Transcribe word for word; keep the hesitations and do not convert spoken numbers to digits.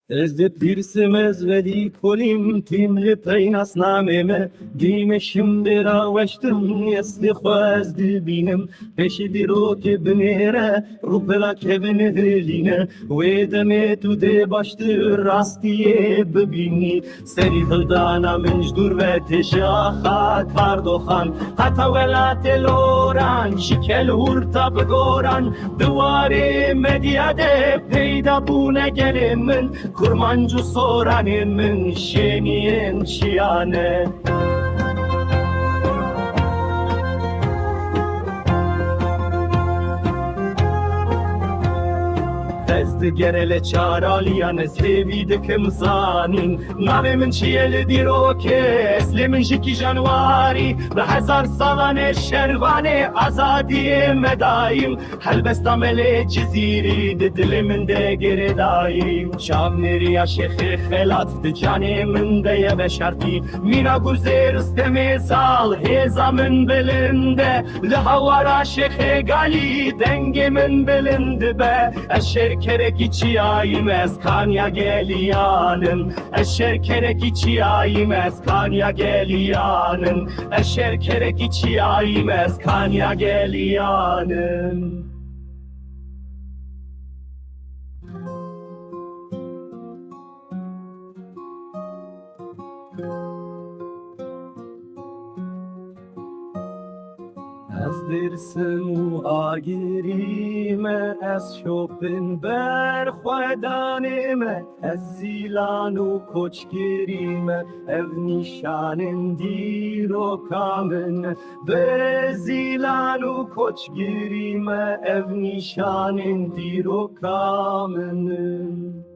Ez dipirsim, ez vedî kolîm, tîm li peynasnamê me. Dîme şimdê raweştim, neslê xwe ez dibînim. Pêşî dîrokê binêre, rûpela kevin hilîne. Wê demê tu dê baştir rastiyê bibînî. Serî hildana min ji dûr ve tê ji axa Kardoxan. Heta welatê Loran, şikel hûrta bi goran. Di warê medya de peyda bûne gelê min. Kurmanc û soranê min şêniyên çiyane. Ez digerele çaraliyan, ez hêvî dikim zanîn. Navê min çi ye li dîrokê? Eslê min ji kîjan warî? Bi hezar salan e şervanê azadiyê me dayîm. Helbesta me lê Cizîrî di dilê min de girêdayî. Çavnêriya Şêxê Xelat di canê min de ye veşartî. Mîna Guzê Ristemê Zal hêza min bilind e. Li hawara Şêxê Galî dengê min bilind be. Ez şêrkerekî çiyayîm, ez kanya geliyanim. Ez şêrkerekî çiyayîm, ez kanya geliyanim. Ez şêrkerekî çiyayîm, ez kanya geliyanim. Ez Dêrsim û Agirî me, ez şopin ber xwedanê me. Ez Zîlan û Koçgirî me, ev nîşanên dîroka min. Bi Zîlan û Koçgirî me, ev nîşanên dîroka min in.